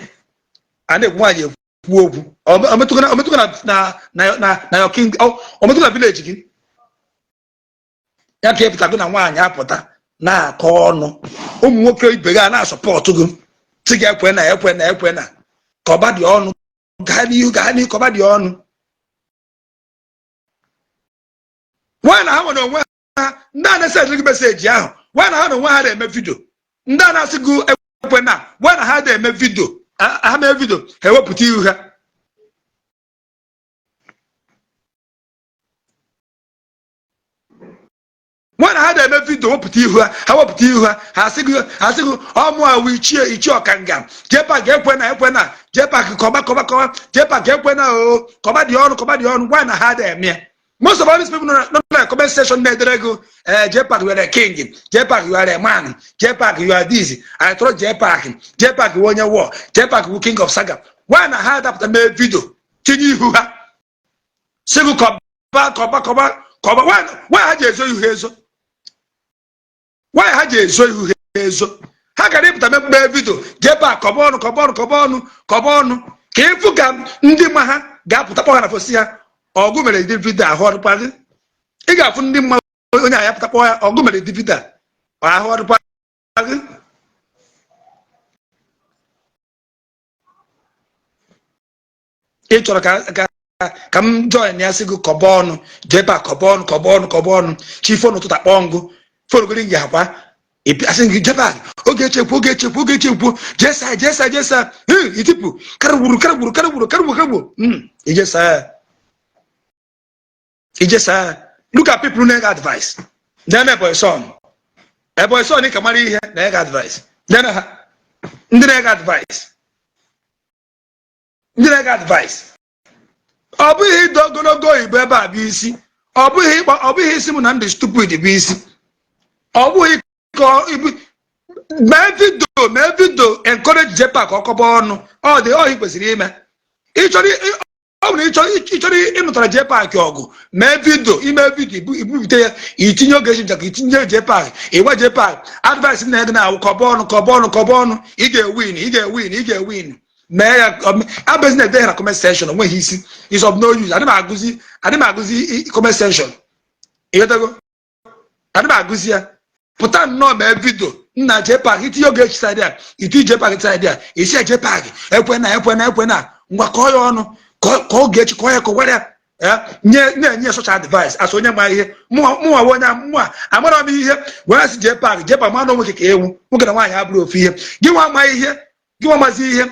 Speaker 1: a na-ekwu, nwaanyị ekwu okwu? Ometụgo na your king, ometụgo na village gị ya ka ịpụta gị na nwaanyị apụta na-akọ ọnụ, ụmụ nwoke ibe gị a na-asọpọtụ gị, sị gị ekwe na ekwe na ekwe na kọba dị ọnụ, gaa n'ihu, gaa n'ihu, kọba dị ọnụ. Nwaanyị na ha nwere onwe ha, ndị a na-ese gị message ahụ, nwaanyị na ha na onwe ha na-eme video, ndị a na-asị gị ekwe na, nwaanyị na ha na-eme video, ha mee video, ha ewepụta ihu ha. Nwa na ha na-eme video, wepụta ihu ha, ha wepụta ihu ha, ha sị gị ọmụ awụ ichie, ichie ọkanga JPAC, ekwe na ekwe na JPAC, kọba kọba kọba JPAC, ekwe na o kọba dị ọnụ, kọba dị ọnụ. Nwa na ha na-eme ya. Most of all these people nọ na comment section na-edere gị, ee, JPAC, you are a king, JPAC, you are a man, JPAC, you are this, I trust JPAC, JPAC wụ onye war, JPAC wụ king of saga. Nwa na ha adapụta mee video, tinye ihu ha, sị gị kọba kọba kọba kọba. Nwa ha ji ezo ihu ha ezo? Nwaanyị ha ji ezo ihu ha ezo? Ha gara ịpụta mee video, JPAC, kọba ọnụ, kọba ọnụ, kọba ọnụ, kọba ọnụ, ka ịfụ ka ndị ma ha ga-apụta kpọ ha na fosi ha ọgụ mere dị video ahụ ọdụkwa gị. Ị ga-afụ ndị mma onye ahụ pụta kpọ ya ọgụ mere dị video ahụ ọdụkwa gị. Ị chọrọ ka m join ya, sị gị kọba ọnụ, JPAC, kọba ọnụ, kọba ọnụ, kọba ọnụ. Chi phone ụtụtụ akpọ ngụ phone gị gị akwa, asị gị JPAC, Ogechi ekwu, Ogechi ekwu, Ogechi ekwu, jesa jesa jesa, itipụ karịgburu karịgburu karịgburu karịgburu karịgburu, ijesa ijesa. Look at people na-ege advice na-eme Ebonyi son, Ebonyi son ka mara ihe na-ege advice na ha, ndị na-ege advice, ndị na-ege advice. Ọ bụghị ịdọ ogologo oyibo ebe a bụ isi, ọ bụghị ịkpọ, ọ bụghị isi m na ndị stupid bụ isi, ọ bụghị ka ibu mee video, mee video encourage JPAC, ọkọba ọnụ. Ọ dị ọhị kwesịrị ime. Ịchọrọ, ọ bụrụ ịchọrọ ịnụtara JPAC ọgụ, mee video, ime video, ibupụta ya, itinye Ogechi Njaka, itinye JPAC, ịgwa JPAC advice na ego na-awụ kọba ọnụ, kọba ọnụ, kọba ọnụ, ị ga-ewin, ị ga-ewin, ị ga-ewin. Mee ya abezi na-ede ya na comment section, onweghị isi, is of no use. Adị m agụzi, adị m agụzi comment section, ịghọtago? Adị m agụzi ya. Pụta nnọọ mee video nna JPAC, itinye Ogechi side a, itinye JPAC side a, isi ya JPAC ekwe na ekwe na ekwe na ngwa kọọ ya ọnụ, ka Ogechi kọọ ya, kọwara ya, nye na-enye such advice as onye ma ihe. Mụnwa onye mụnwa amara m ihe wee sị JPAC, JPAC ma na nwoke ka ewu, nwoke na nwaanyị abụrụ ofu ihe. Gị nwa ama ihe, gị nwa mazi ihe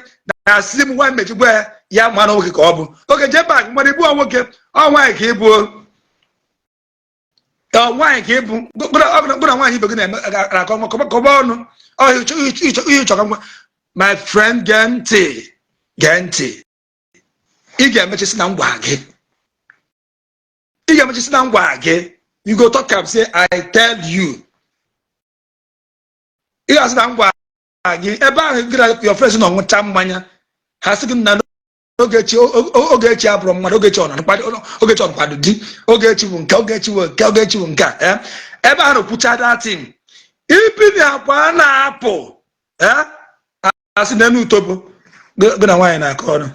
Speaker 1: na asị m nwa mmejigwa ya, ya ma na nwoke ka ọ bụ oge JPAC mmadụ ibu nwoke, ọ nwaanyị ka ịbụ, ọ nwaanyị ka ịbụ. Gụ na nwaanyị ibe gị na-akọ kọba ọnụ ihe ịchọ ngwa. My friend, gee ntị, gee ntị. Ị ga-emechisi na ngwa gị, ị ga-emechisi na ngwa gị. You go talk am say I tell you. Ị ga-asị na ngwa gị ebe ahụ gị na your friends nọ ṅụcha mmanya, ha sị gị na Ogechi, Ogechi abụrụ mmadụ, Ogechi ọ na Ogechi ọ nkwado di, Ogechi bụ nke, Ogechi bụ nke, Ogechi bụ nke a. Ebe ahụ kwucha datin ibi na akwa na-apụ, asị na enu utobo gị na nwaanyị na-akọ ọnụ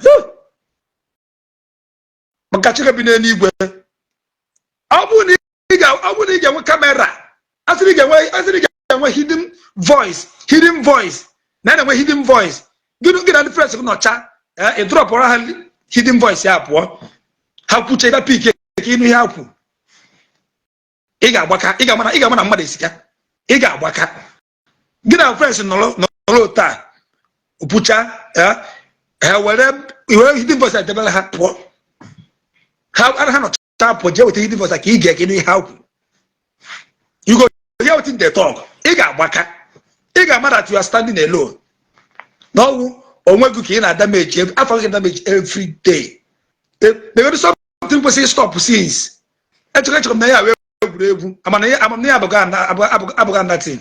Speaker 1: maka Chike bi n'eluigwe. Ọ bụrụ na ị ga-enwe camera, asịrị ga-enwe hidden voice, hidden voice na na-enwe hidden voice, gị na ndị friends gị nọcha, ị dropụrụ ha hidden voice ya pụọ, ha kwuche ịba pick ka ịnụ ihe ha kwu. Ị ga-agbaka. Ị ga-ama na mmadụ esika. Ị ga-agbaka. Gị na friends nọrọ taa pụcha, ha were were hidden voice edebere ha pụọ. Ha nọcha pụọ, jee weta hidden voice ka ị ga-ege n'ihe ha kwuru. You go hear wetin they talk. Ị ga-agbaka. Ị ga-ama that you are standing alone, na ọwụ onwe gị ka ị na-adamage afọ gị, damage every day. There is something kwesịrị stop since. Echekwa m na ya wee egwuregwu, amana ya abụghị another.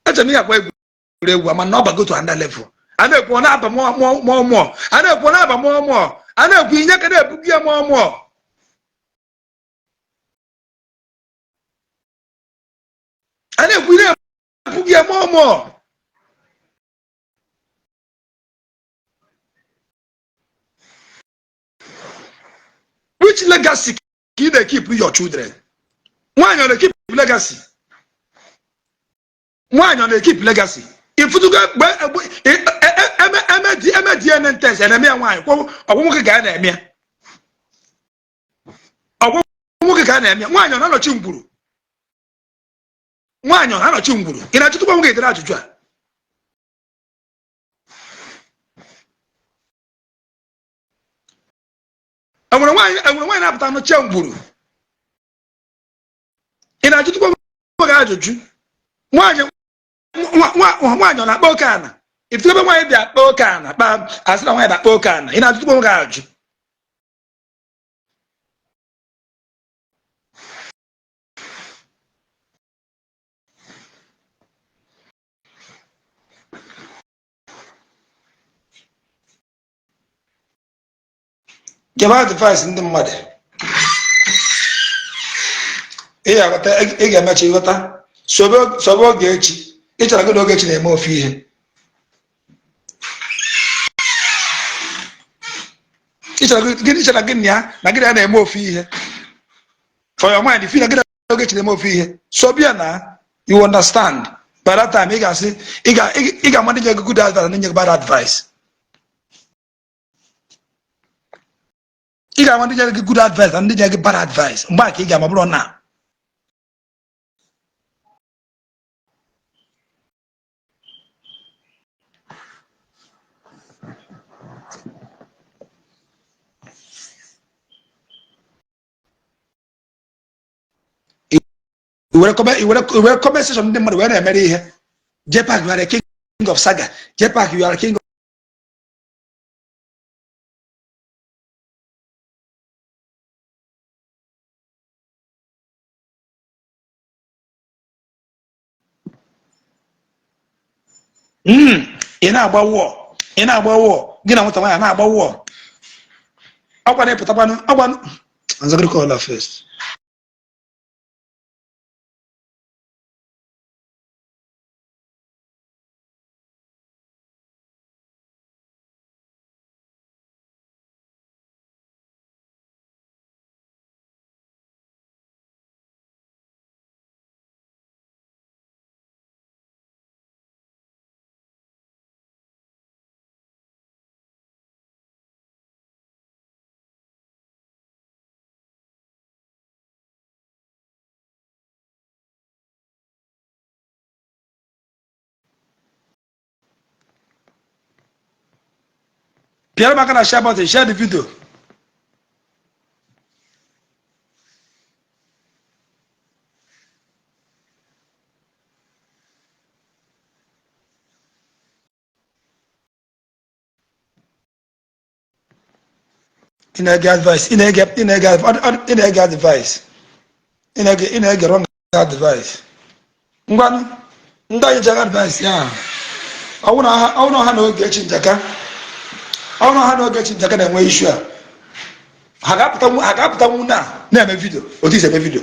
Speaker 1: Echere m ya akwa egwuregwu, ama na ọ bago to another level. A na-ekwu, ọ na-aba mụọ mụọ mụọ. A na-ekwu, ọ na-aba mụọ mụọ. A na-ekwu, inye ka na-ebugo ya mụọ mụọ. A na-ekwu, ị na-ebugo ya mụọ mụọ. Which legacy ka ị na-ekeep your children? Nwaanyị ọ na-ekeep legacy? Nwaanyị ọ na-ekeep legacy? Ifutugo eme DNA test na-eme ya nwaanyị, ọgwụ nwoke ka a na-eme ya, ọgwụ nwoke ka a na-eme ya. Nwaanyị ọ na-anọchi ngwuru? Nwaanyị ọ na-anọchi ngwuru? Ị na-ajụtụkwa nwoke edere ajụjụ a? Enwere nwaanyị na-apụta anọchie ngwuru? Ị na-ajụtụkwa nwoke ajụjụ? Nwaanyị ọ na-akpa oke ana? Ifu ebe nwaanyị bịa akpa oke ana, kpa asị na nwaanyị bịa akpa oke ana? Ị na-ajụtụkwa nwoke ajụjụ? Gebe advice ndị mmadụ, ị ga-aghọta. Ị ga-emecha ịghọta. Sobe Ogechi. Ị chọrọ gị na Ogechi na-eme ofu ihe. Ị chọrọ gị, ị chọrọ gị na ya na gị na ya na-eme ofu ihe. For your mind, feel na gị na Ogechi na-eme ofu ihe. Sobe ya na you understand. By that time, ị ga-asị ị ga-ama ndị nye gị good advice na ndị nye gị bad advice. Ị ga-ama ndị nyere gị good advice na ndị nyere gị bad advice. Mgbe a ka ị ga-ama, bụrụ na i were comment section ndị mmadụ wee na-emere ihe. JPAC, you are a king of saga. JPAC, you are a king. Ị na-agba wọọ, ị na-agba wọọ. Gị na nwata nwaanyị na-agba wọọ. Ọkwa na-epụtakwanụ ọkwanụ nzagịrị. Call first. Pịara m aka na share button, share the video. Ị na-ege advice, ị na-ege advice, ị na-ege wrong advice. Ngwanụ, ndị anyị jere advice ya, ọ bụrụ ha na Ogechi Njaka, ọ bụrụ ha na Ogechi Njaka na-enwe issue a, ha ga-apụtanwu na na-eme video otu isi eme video?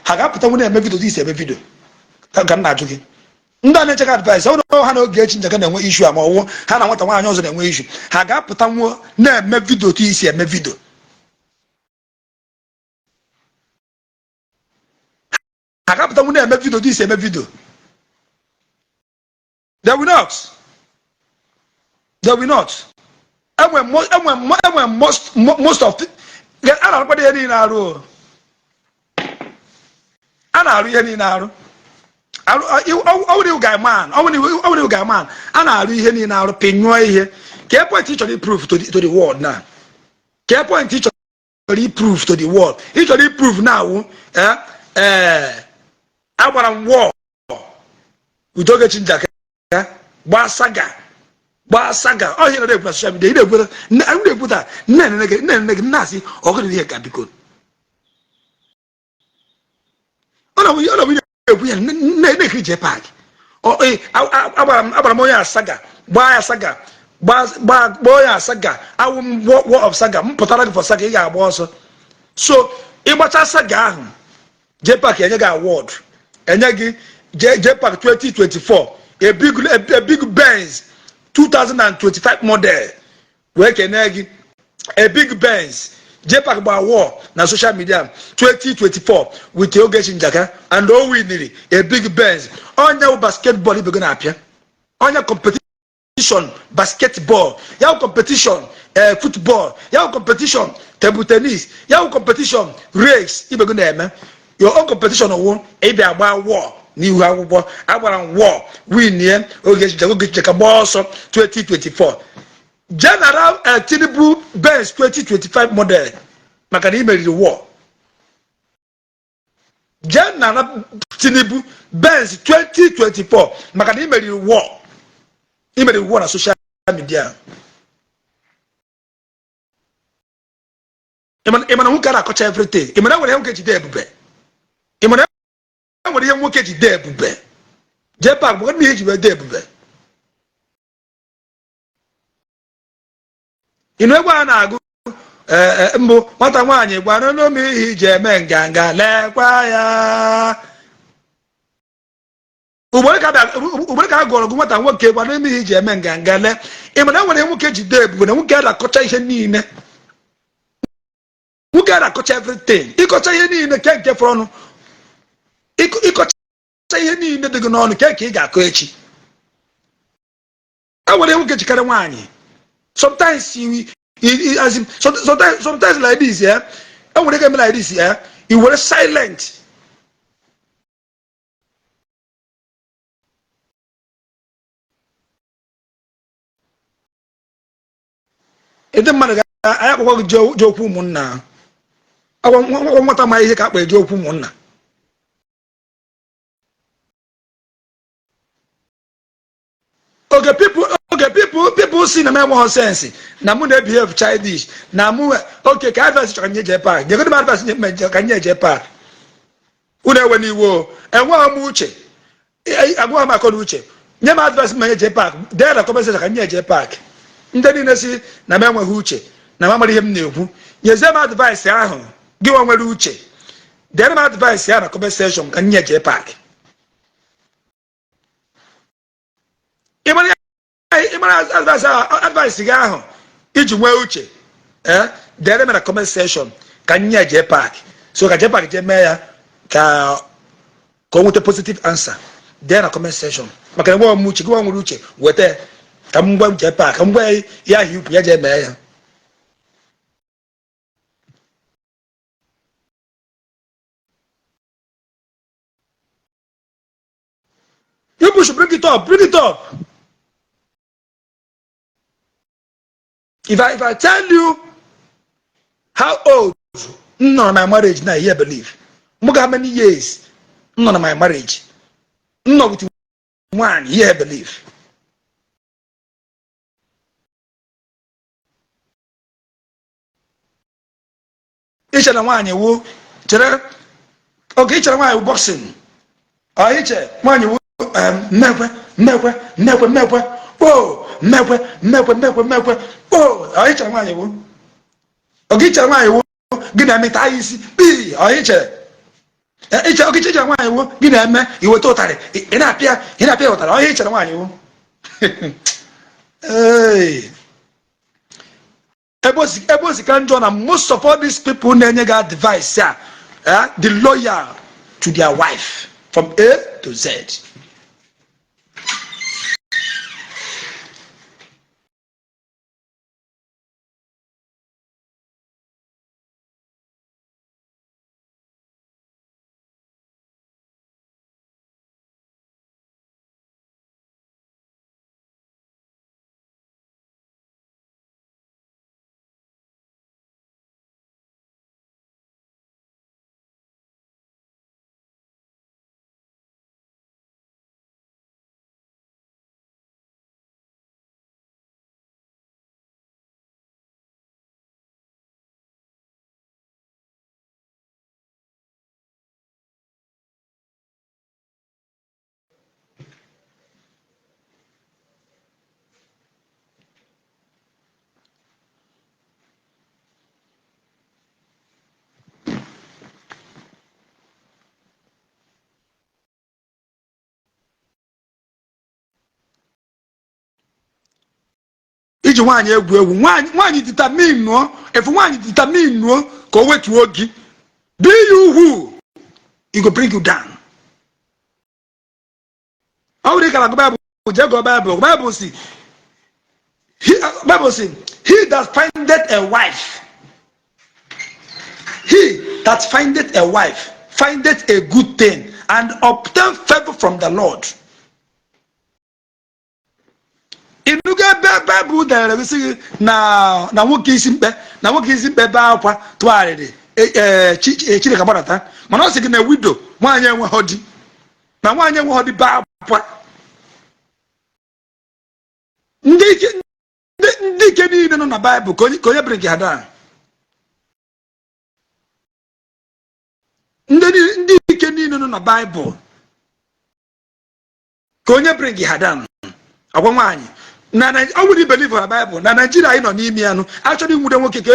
Speaker 1: Ha ga-apụtanwu na-eme video otu isi eme video? Ka m na-ajụ gị. Ndị a na-echeka advice, ọ bụrụ ha na Ogechi Njaka na-enwe issue a, ma ọwụ ha na nwata nwaanyị ọzọ na-enwe issue, ha ga-apụtanwu na-eme video otu isi eme video? Ha ga-apụtanwu na-eme video otu isi eme video? They will not, they will not. Enwe most of A na-arụkwado ihe niile arụ o. A na-arụ ihe niile arụ. Ọwụrụ guy man, ọwụrụ guy man, a na-arụ ihe niile arụ, pịnyụọ ihe. Ka point ị chọrọ iprove to the world na? Ka point ị chọrọ iprove to the world? Ị chọrọ iprove na awụ ee agbara m war with Ogechi Njaka, gbaa saga, gbaa saga. Ọ ihe na-ekwu na social media, ị na-ekwu na-ekwu taa, nne nne gị, nne nne gị na-asị ọgụrụ ihe ka biko. Ọ na ekwu ya na-ekiri JPAC. Agbara m onye asaga, gbaa ya saga, gbaa onye asaga, awụ m war of saga. M pụtara gị for saga, ị ga-agba ọsọ. So ịgbacha saga ahụ, JPAC enye gị award, enye gị JPAC 2024, a big Benz 2025 model, wee kene gị a big Benz. JPAC gba war na social media 2024 with Ogechi Njaka and o winiri a big Benz. Onye wụ basketball ibe gị na-apịa, onye competition basketball ya wụ competition football ya wụ competition table tennis ya wụ competition race ibe gị na-eme. Your own competition wụ ịbịa gbaa war n'ihu akwụkwọ. Agbara m war, winie Ogechi Njaka. Ogechi Njaka gbaa ọsọ 2024 General Tinubu Benz 2025 model maka na ị meriri war. General Tinubu Benz 2024 maka na ị meriri war, ị meriri war na social media. Ịmana nwoke a na-akọcha everything. Ịmana nwere ihe nwoke jide ebube, ịmana nwere ihe nwoke jide ebube. JPAC bụ ihe eji wee dee ebube. Ịnụ egwu a na-agụ mbụ, nwata nwaanyị gwara n'ome ihe iji eme nganga, lekwa ya. Ugboro ka a gụọrọ gị, nwata nwoke gwa n'ime ihe iji eme nganga, lee. Ị mana enwere nwoke jide ebube na nwoke a na-akọcha ihe niile, nwoke a na-akọcha everything. Ịkọcha ihe niile ke nke fọrọ ọnụ, ịkọcha ihe niile dị gị n'ọnụ ke ka ị ga-akọ echi. E nwere nwoke jikarị nwaanyị. Sometimes you, you, as in, sometimes like this, yeah, e nwere ike eme like this, yeah, you were silent. Ndị mmadụ ga-anyị akpọkwa gị jee okwu ụmụnna. Akwa nwata ma ihe ka akpa eje okwu ụmụnna. Oge people si na m enweghị sense, na mụ na-ebehave childish, na mụ oke ka advice chọrọ nye JPAC. Nyegodo m advice nye ka nye JPAC. Unu ewe n'iwe o, enweghị m uche, agwaghị m akọ na uche. Nye m advice ma nye JPAC, dee na comment section ka nye JPAC. Ndị niile si na m enweghị uche, na m amara ihe m na-ekwu, nyezie m advice ahụ. Gị nwa nwere uche, dere m advice ya na comment section ka nye JPAC. Ịmara advice gị ahụ iji nwee uche, ee, dere m na comment section ka nye JPAC, so ka JPAC jee mee ya ka o nweta positive answer. Dee na comment section, maka na enweghị m uche. Gị nwa nwere uche, weta ka m gwa JPAC, ka m gwa ya ahụ ikwu ya jee mee ya. You should bring it up, bring it up. If I tell you how old m nọ na my marriage now, you believe m ga how many years m nọ na my marriage, m nọ with nwaanyị, you believe. Iche na nwaanyị wu chere oge, ichere nwaanyị wu boxing, ọ iche nwaanyị wu mmekwe mmekwe mmekwe mmekwe o mmekwe mmekwe mmekwe mmekwe o. Ọ ichere nwaanyị wu oge, ichere nwaanyị wu gị na-eme taa ya isi pi. Ọ ichere iche oge, ichere nwaanyị wu gị na-eme iweta ụtarị, ị na-apịa, ị na-apịa ụtarị. Ọ ichere nwaanyị wu. Ee, ebe o si ka njọ na most of all these people na-enye gị advice a, the loyal to their wife from A to Z. Iji nwaanyị egwu egwu, nwaanyị, nwaanyị determine nụọ efu, nwaanyị determine nụọ ka o wetuo gị. Be you who e go bring you down. Ọ bụrụ ịkara agụ Baịbụl, jee gụọ Baịbụl. Baịbụl si, "He that findeth a wife, he that findeth a wife findeth a good thing and obtain favor from the Lord." Ịnụgo ebe Baịbụl dere gị sị gị na nwoke isi mkpe, na nwoke isi mkpe bee akwa tụgharịrị, Chineke gbadata? Mana ọ sị gị na widow, nwaanyị enweghị di, na nwaanyị enweghị di bee akwa. Ndị ike niile nọ na Baịbụl, ka onye bring ha down. Ndị ike niile nọ na Baịbụl, ka onye bring ha down? Agwa nwaanyị na ọ bụrụ i believe na Baịbụl, na Naijiria anyị nọ n'ime ya nụ, achọrọ inwude nwoke ka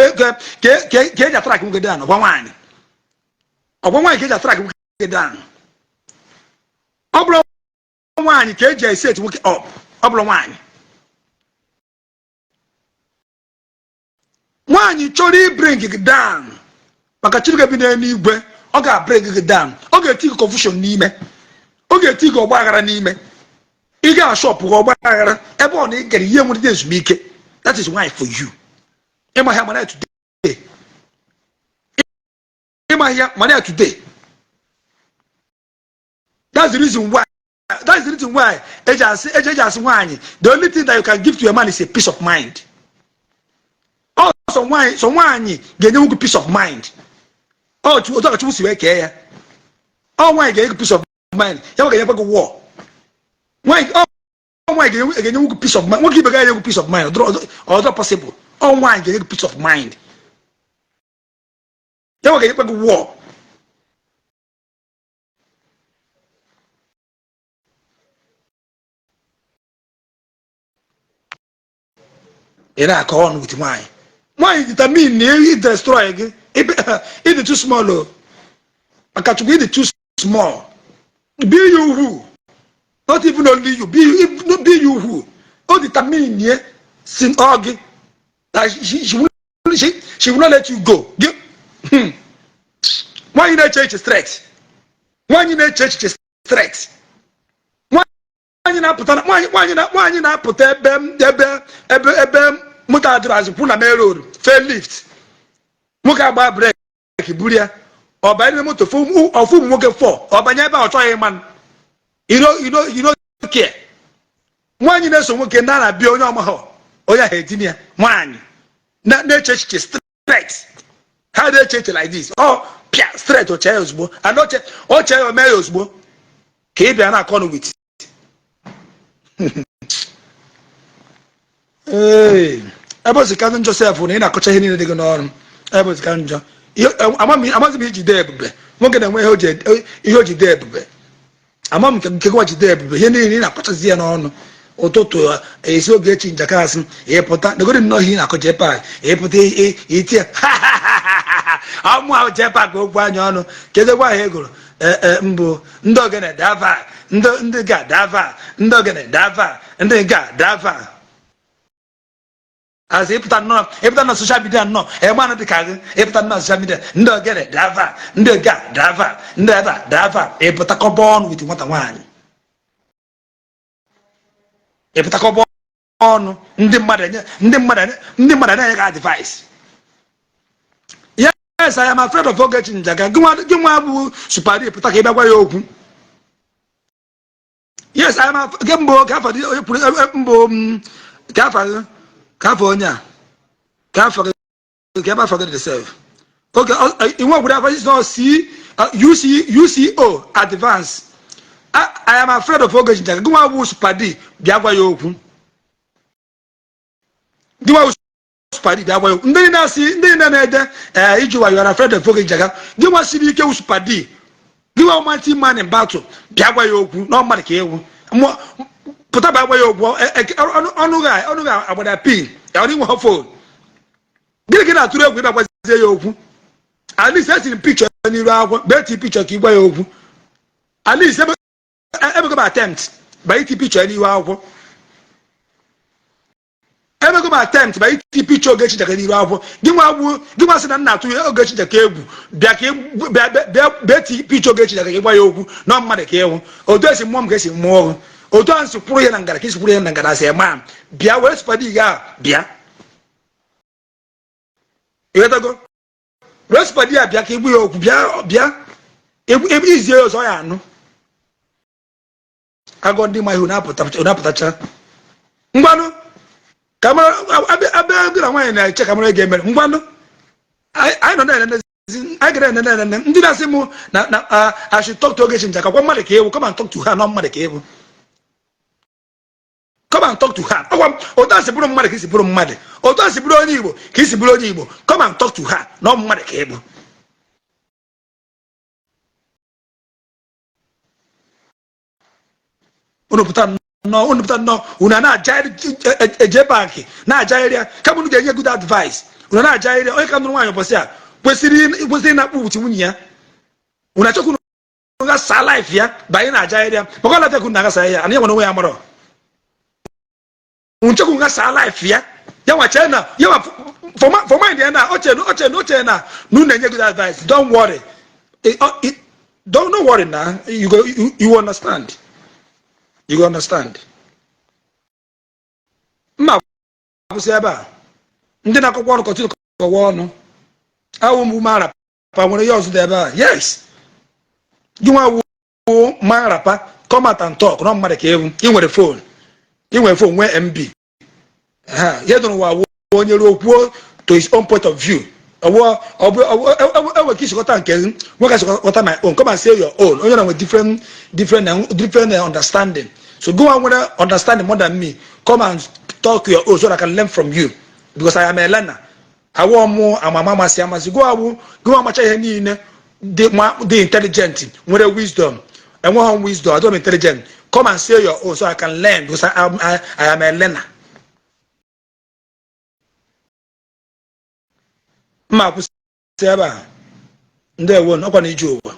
Speaker 1: eji atrack nwoke down, ọgwa nwaanyị, ọgwa nwaanyị ka eji atrack nwoke down. Ọ bụrụ nwaanyị ka eji eset nwoke up. Ọ bụrụ nwaanyị, nwaanyị chọrọ ibring gị down, maka Chineke bi n'eluigwe, ọ ga-abring gị down. Ọ ga-eti gị confusion n'ime, ọ ga-eti gị ọgba aghara n'ime. Ị ga-ashọpụ gị ọgba aghara ebe ọ na ị gara ihe nwere ezumike. That is why for you ịma ya mara today, ịma ya mara today. That's the reason why eji asị nwaanyị, the only thing that you can give to a man is a peace of mind. Ọ sọ nwaanyị ga-enye nwoke peace of mind. Ọ otu aka Chukwu si wee kee ya. Ọ nwaanyị ga-enye gị peace of mind, ya nwa ga-enyekwa gị war. Nwaanyị, ọ nwaanyị ga-enye nwoke peace of mind. Nwoke ibe ga-enye gị peace of mind, ọ dịrọ possible. Ọ nwaanyị ga-enye gị peace of mind, ya nwa ga-enyekwa gị war. Ị na-akọ ọnụ with nwaanyị, nwaanyị determine na ị destroy gị. Ịdị too small o, maka Chukwu, ịdị too small. Be you who, not even only you, be you, be you who o determine ye si ọ gị that she will not let you go. Gị nwaanyị na-eche echiche straight, nwaanyị na-eche echiche straight, nwaanyị na-apụta, nwaanyị na-apụta ebe moto adịrọ azụ kwụ na main road, fee lift, nwoke agba brake buru ya, ọ banye n'ime moto, ọfụ ụmụ nwoke fọ, ọ banye ebe a, ọ chọghị ịma. You know care. Nwaanyị na-eso nwoke na na-abịa onye ọmaghọ, onye ahụ etinye ya. Nwaanyị na-eche echiche straight, ha na-eche echiche like this, ọ pịa straight, oche ya ozugbo, and oche ya, ome ya ozugbo, ka ị bịa na-akọ ọnụ with. Ee, ebe o si ka njọ sef na ị na-akọcha ihe niile dị gị n'ọrụ. Ebe o si ka njọ, amaghị m iji dee ebube. Nwoke na-enwe ihe o ji dee ebube. Ama m nke gwa jide ebube, ihe niile ị na-akọchazi ya n'ọnụ ụtụtụ esi Ogechi njakasị, ịpụta negodi nnọọ ihe ị na-akọ JPAC, ịpụta itie ọmụ ahụ JPAC okwu anya ọnụ. Kedu egwu ahụ egoro mbụ? Ndị ogene dava, ndị ga dava, ndị ogene dava, ndị ga dava. Asị ịpụta nnọọ, ịpụta na social media nnọọ, egbe anụ dị ka gị, ịpụta nnọọ social media, ndị ogene dava, ndị ga dava, ndị ebe dava, ịpụtakọba ọnụ with nwata nwaanyị, ịpụtakọba ọnụ, ndị mmadụ enye gị advice. Yes, I am afraid of Ogechi Njaka. Gị nwa bụ supari, pụta ka ị bịa gwa ya okwu. Yes, I am gị mbụ ka afọ dị onye kwuru mbụ ka afọ gị, ka afọ onye a, ka afọ gị, ka ebe afọ gị dị sef. Okay, inwe obodo afọ is not C UC UCO advance. I am afraid of Ogechi Njaka. Gị nwa bụ supadi, bịa gwa ya okwu. Gị nwa bụ supadi, bịa gwa ya okwu. Ndị niile asị, ndị niile na-ede ee iji wa, you are afraid of Ogechi Njaka. Gị nwa siri ike wụ supadi, gị nwa mighty man in battle, bịa gwa ya okwu. Na mmadụ ka ewu pụta, bịa gwa ya okwu. Ọnụ ga agbada pin ya, ọ inwe phone. Gịnị ka ị na-atụrụ egwu ịbịa gwazie ya okwu? At least esiri m picture n'iru akwụkwọ, mgbe eti picture ka ị gwa ya okwu. At least emego m attempt ba iti picture n'iru akwụkwọ. Emego m attempt ba iti picture Ogechi Njaka n'iru akwụkwọ. Gị nwa gbuo, gị nwa sị na nna atụ Ogechi Njaka egwu, bịa ka bịa bịa bịa ti picture Ogechi Njaka ka ị gwa ya okwu na mmadụ ka ịwụ. Otu esi mụọ m ka esi mụọ gị, otu a nsi kwụrụ ya na ngara ka isi kwụrụ ya na ngara. Asị ma bịa were spade gị a bịa, ịghọtago? Were spade ya bịa ka igbu ya okwu. Bịa, bịa ebe izie ya ọzọ ya anụ agụ ndị ma ihe na-apụtacha. Ngwanụ, ka mara ebe gị na nwaanyị na-eche ka mara ga-emere. Ngwanụ, anyị nọ na-enenezi, anyị gara enene enene. Ndị na-asị mụ na I should talk to Ogechi Njaka, kwa mmadụ ka ewu. Come and talk to her. Nọ mmadụ ka ewu, come and talk to her. Ọgwa m, otu a si bụrụ mmadụ ka isi bụrụ mmadụ, otu a si bụrụ onye Igbo ka isi bụrụ onye Igbo. Come and talk to her. Nọ mmadụ ka ebu. Unu pụta nnọọ, unu pụta nnọọ, unu a na-aja eje bank na-ajaghịrị ya kama unu ga-enye good advice. Unu na-ajaghịrị onye ka nụrụ nwaanyị ụbọchị a kwesịrị ịna-akpụ uche nwunye ya. Unu achọkwu unu gasa life ya banye na-ajaghịrị ya maka ọ life unu na-agasa ya ana ya nwere onwe ya marọ. Unu chekwu gasa life ya, ya nwa chee na ya nwa for mind ya na oche oche oche na unu na-enye good advice. Don't worry, don't no worry na you go you understand, you go understand. Mma kwụsị ebe a. Ndị na-akọkwa ọnụ continue kọwa ọnụ. Awụ m ume arapa nwere ihe ọzọ dị ebe a. Yes, gị nwa wu ma rapa, come out and talk. Nọ mmadụ ka ewu. Ị nwere phone, ị nwere phone, nwee MB ha. Ihe dị n'ụwa wụ onye ruo kwuo to his own point of view. Enwe ka isikọta nke gị, nwe ka isikọta my own. Come and say your own. Onye na nwe different different different understanding. So go on, nwere understanding more than me, come and talk your own so that I can learn from you, because I am a learner. Awụ mụ amama amasị amasị go awụ gị amacha ihe niile dị intelligent, nwere wisdom. Enweghị m wisdom, I don't intelligent. Come and say your own so I can learn, because I am a learner. Mma kwụsị ebe a. Ndewo. Ọkwa na ije ụwa.